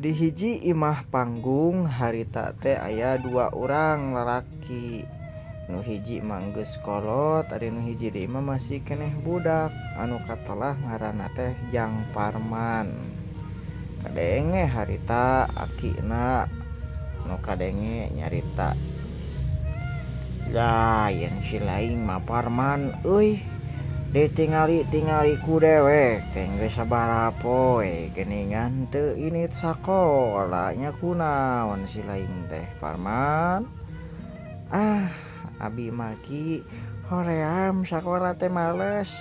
Di hiji imah panggung harita teh aya dua urang lalaki. Nu hiji mah geus kolot, ari nu hiji deui mah masih keneh budak. Anu katelah ngaranna teh Jang Parman. Kadenge harita akina nu kadenge nyarita. Lain si lain mah Parman euy. Ditingali-tingali ku dewek teh geus sabaraha poe geuningan teu indit sakola nya, kunaon si lain teh, Parman? Ah, abi mah, Ki, hoream sakola teh, males,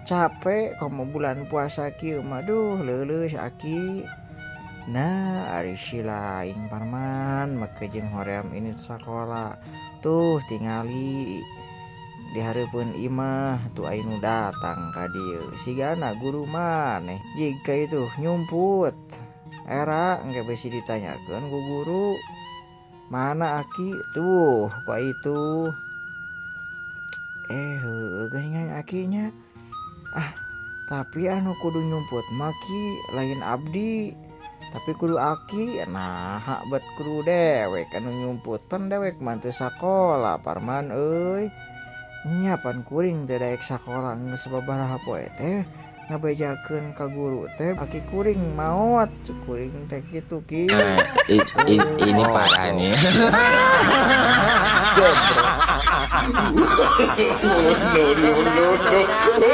capek, komo bulan puasa kieu mah, duh, leuleus, Aki. Nah, ari si lain Parman make jeung hoream indit sakola, tuh tingali di hareupeun imah tuh aya nu datang ka dieu, sigana guru maneh. Jika itu nyumput era engke bisi ditanyakeun ku guru, "Mana Aki?" Tuh kok itu, eh, heueuh geuningan akinya. Ah, tapi anu kudu nyumput mah, Ki, lain abdi, tapi kudu Aki. Nah, bet kudu dewek anu nyumput, pan dewek mah teu sakola, Parman euy. Nya pan kuring teh daek sakola geus sababaraha poe teh ngabejakeun ka guru teh aki kuring maot, cek kuring teh kitu, Ki. Nah, ini parah nih. Jebret. No, no, no, no.